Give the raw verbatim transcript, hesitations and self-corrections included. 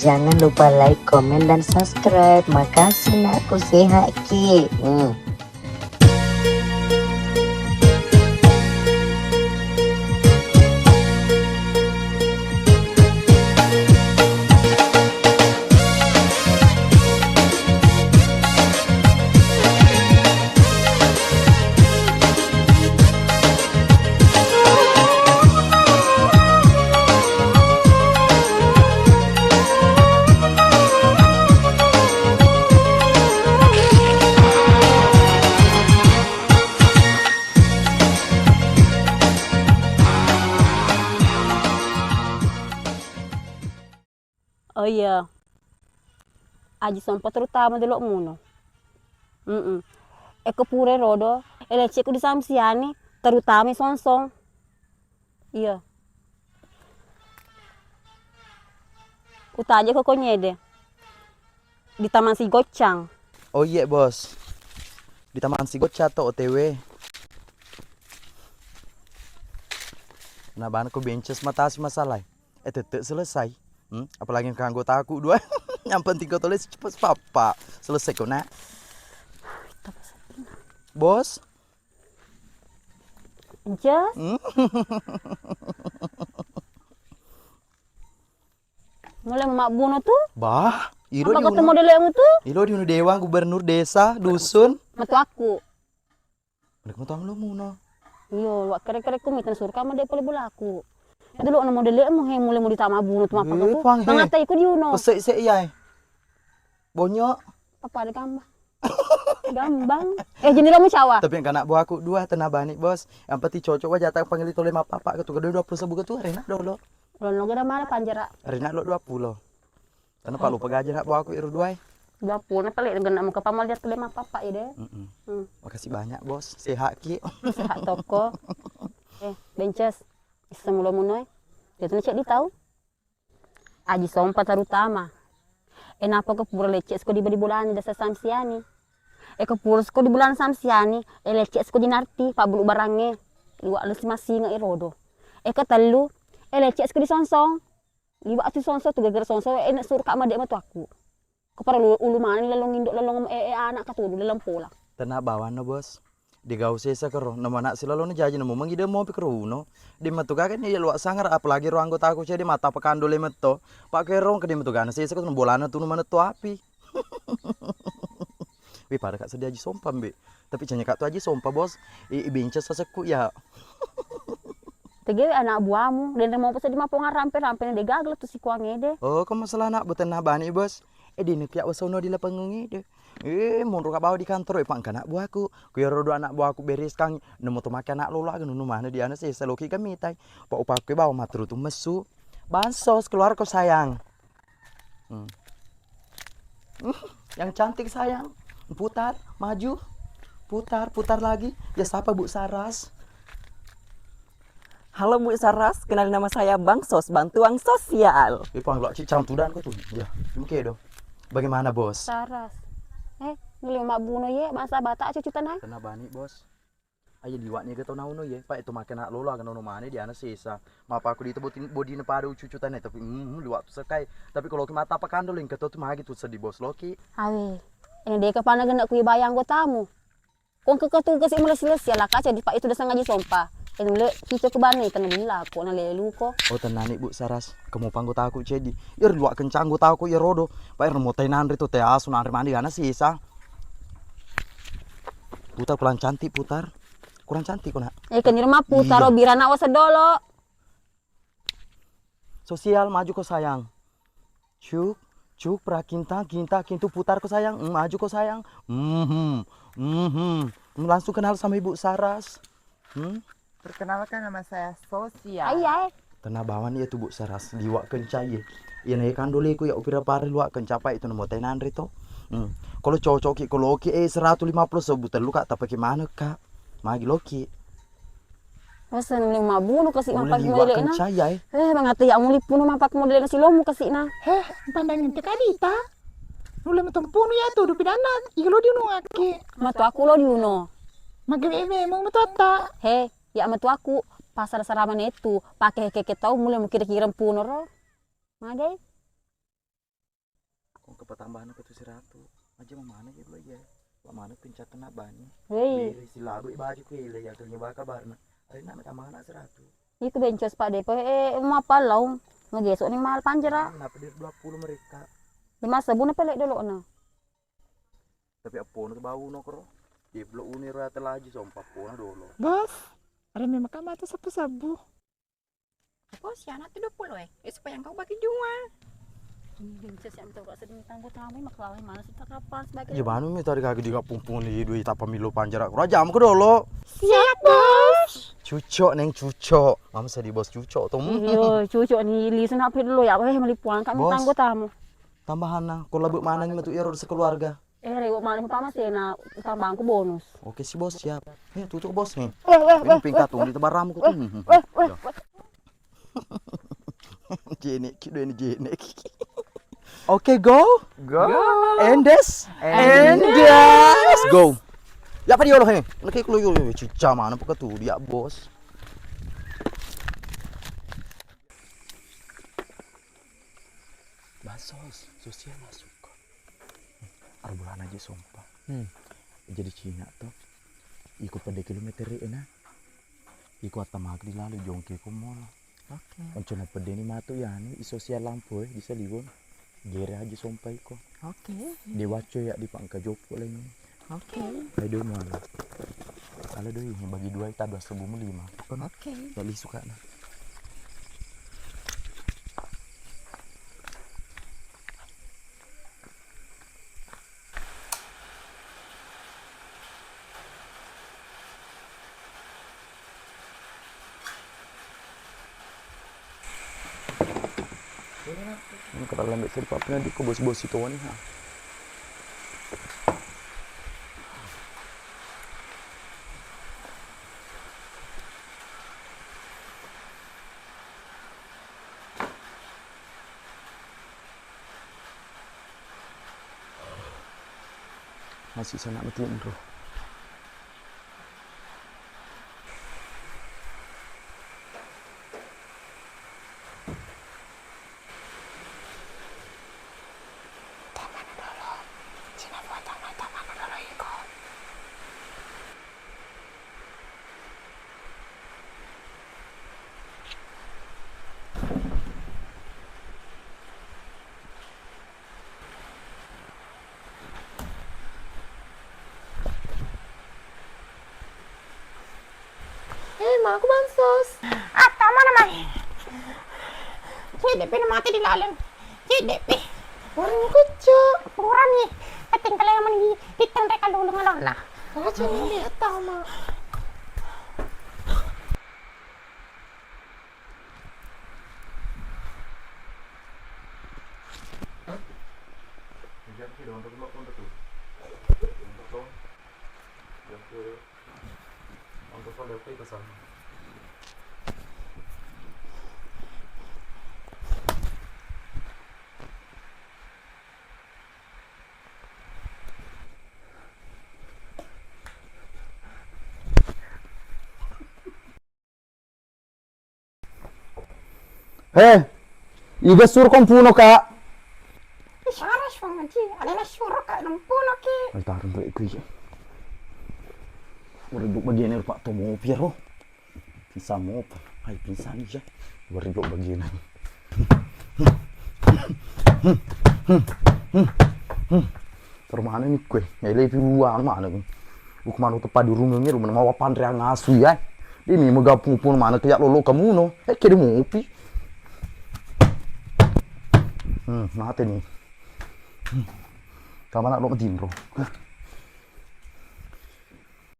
Jangan lupa like, komen, dan subscribe. Makasih nakku, sehat ki. Hmm. Oh iya. Aji Sompa terutama dolo muno. Mm-mm. Eko pura rodo, elecek ku di Samsiani, terutama Songsong. Iya. Utaje ko konyede. Di Taman Sigocang. Oh iya, Bos. Di Taman Sigocang to O T W. Nah, bana ko bences matasi masalah. Eh, tette selesai. Hmm? Apalagi ke anggotaku dua. Yang penting kau tulis cepet papa. Selesai kau, Nak. Bos. Ence? Hmm? Mulai mabbuno tu? Bah, iro apa ketemu dulu. Delemu tu? Ilo di unu dewan, gubernur desa, dusun. Metu aku. Mereka mau tamu lo muno. Iyo, wa kere-kere ku mita surka ma de pole bolaku. Itu lo nama delemu he, mulai mau ditama buno tu apa tu? Pang he. Pangatai ku diuno. Pesek-sek iya. Bonyok. Apa ada gambang? Gambang. Eh, jadi lo mencawa. Tapi yang kena buah aku dua, tenah bani, Bos. Yang penting cocok wajah tak panggil itu lima papa ke tu, kedua dua puluh sebu ke tu, enak dolo. Lo nggak ada mana panjara. Enak lo dua puluh. Karena pak lupa gaji nak buah aku iru duai. Dua puluh na paling gena muka pamal dia tu lima papa ya deh. Mm-mm. Hmm. Makasih banyak, Bos. Sehat ki. Sehat toko. Eh, bences. Semula munoi. Dia tu cek di tau. Aji Sompa terutama. Eh, napa ke pura lecek seko di bodi bolani desa Samsiani? Eh, ke pura seko di bolana Samsiani, eh, lecek seko di Narti, pak bulu barange. Iwa lesi masinga irodo. Eh, ketellu, eh, lecek seko di Songsong. Liwa tu Songsong tu, gara-gara Songsong, eh, nek suruh kak madek matu aku. Kepara ulu, ulu mana ni lalong indok, lalong, eh, eh, anak katudu, lalong pola. Tenah bawanna, Bos. Digau sesa kero, nama anak silalona jaji, nama mangide mau pikir uno. Di matu kakek ni luak sangar, apalagi ro anggotaku cedi mata pakandole metto. Pak kero, kedi matu gana sesa kero, bolana tunu mana tu api. Wih, pada kak sedia Aji Sompa, Mbak. Tapi canya kak tu Aji Sompa, Bos. I, i binces sasekku ya. Tegewe anak buahmu, dan mau pesen di mapong rampe-rampe, de gagal tu sikuang ede. Oh, kau masalah anak, betul nah bani, Bos. Eh, di nukia wasono di lapangan ede. Eh, monro ka bawa di kantor, eh, pangka anak buahku. Ku iyaro dua anak buahku bereskan, nemu to make anak lolo aga nunu mana di ana sesa loki kami tai. Pak upaku bawa maturu tu mesu. Bansos keluar ko sayang. Hmm. Yang cantik sayang. Putar, maju. Putar, putar lagi. Ya sapa Bu Saras? Halo Bu Saras, kenal nama saya Bansos, bantuan sosial. Eh, pang lo cicang tudan ko tu. Ya, oke dong. Bagaimana, Bos? Saras. Eh, nuli mabbuno ye, masa bata cucu tanai? Kena bani, Bos. Aja liwak ni ga tau nauno ye, Pak, itu make nak lolo aga nono mane di ana sesa. Mapa aku di itu bodi, bodina pada cucu tanai, tapi mm, liwak tu sekai. Tapi kalau ki mata apa kandol yang ketua tu magi tu sedih, Bos, loki. Awe. Ini deka pana gena kui bayang gotamu. Kong ke ketu ke si mulai silesi ala kaca di Pak itu desa ngaji Sompa. Ini le kico ke bane tena lila ko na lelu ko. Oh, tenani, Bu Saras, kamu panggo taku cedi. Ir luak kencang go taku ya rodo. Pak ir mo tai nanre tu te asu nanre mandi ana sesa. Putar kurang cantik, putar. Kurang cantik ko, Nak. Eh, kenir ma putar. Iya. Ro birana wasa dolo. Sosial, maju ko sayang. Cuk, cuk, pra kinta, kinta, kintu, putar ko sayang. Mm, maju ko sayang. Mhm, mhm. Mm, langsung kenal sama Ibu Saras. Hmm? Perkenalkan, nama saya Sosial. Ayah. Tenang bawani ya tu, Bu Saras, liwak kencai ya. Iya na ya kandoleku ya upira pare luak kencapa itu namo tai nanre to. Hmm. Kalau cocok ki, kalau oke, eh, seratus lima puluh sebu tellu, Kak, tapi gimana, Kak? Magi loki. Masa nuli mabunu kasi. Muli mapak liwak modele na. Kencai ya, eh. Eh, mangata ya muli punu mapak modele na silomu kasi na. Heh, pandangin te kadita. Nuli metong punu ya tu, dupi dana, ilo di nungake. Matu aku lo di uno. Mage memang matu atta. He, ya matu aku, pasar saramane tu, pake keke tau muli mukira-kira puno ro. Mage. Patambahna ke tu siratu. Aja mamana je dua iya. Wa mana kencang kena bani. Wei. Biri silabu i baju ku ile ya tu nyewa kabarna. Ari na tamana siratu. Itu bencos pak depo eh mapallau. Ngegesok ni mal panjera. Napa dir dua puluh mereka. Lima sebu na pelek dolo na. Tapi appono tu bau no kro. Dia belok uni rata laju sompa appono dolo. Bos, ada memang kamata sabu-sabu. Apa si anak tu dua puluh eh? Eh supaya engkau bagi dua. Ini bencos yang tau sedang tanggo tamu mak lawai mana sudah kapan sebagai. Ya banu mi tadi kaki di kampung pun di dua tapa milo panjara. Raja am ke dolo. Siap bos. Cucok neng cucok. Mama sedih bos cucok tuh. Iyo, cucok ni lisu napi dulu ya. Eh melipuan kami tanggo tamu. Tambahanna, ko lebih mana ni metu iro sekeluarga. Eh, rewe maneng pa masena utang bangku bonus. Oke si bos siap. Eh tutup bos nih. Weh, weh, ini weh, pingkat weh, tuh di tebar ramu ku tuh. Weh, weh, weh. Jenek ki dua ini jenek. Oke go. Go. Endes. Endes. Endes. Go. Ya apa dia loh he? Oke kalau yo yo cica mana peka tuh dia bos. Bansos sosial masuk. Arbulana je sompa. Hmm. Jadi Cina to. Iko pede kilometer ena. Iko atta magri lalu jongke ko mola. Oke. Onco na pede ni matu yani i sosial lampu eh di Saliwon. Gere aja sompa iko. Oke. Dewaco ya di pangka joppo lain. Oke. Hai doi muala. Ala doi ini bagi dua ita dua seribu lima. Oke. Ya lisu kak na. Engka dalam bek seri papina dikko bosi-bosi toni ha. Masih sanak matinro. Tamana dolo. Sina buatanna tamana dolo iko. Eh, maku bansos. Atta mana mai? Cedde pi mati di laleng. Cedde pi. Orang kucuk. Orang ni. Keting kalian mani di tengre kalulu ngalona. Aja ni atta ma. Eh, iga suro ko mpuno ka? Isara suang aji, ada na suro ka mpuno ki. Altarun rek kui. Ora duk bagian rupa tomo piero. Pingsan mopa. Hai pingsan ja. Ora duk bagian. Terus mana ni kue? Ngai lepi ruang mana ni? Uku manu tepa di rumah ni rumah mau panreang asu ya. Ini mega pupun mana ke ya lolo kamu no. Eh kede mopi. Hmm, mate ni. Hmm. Kamana lo madinro.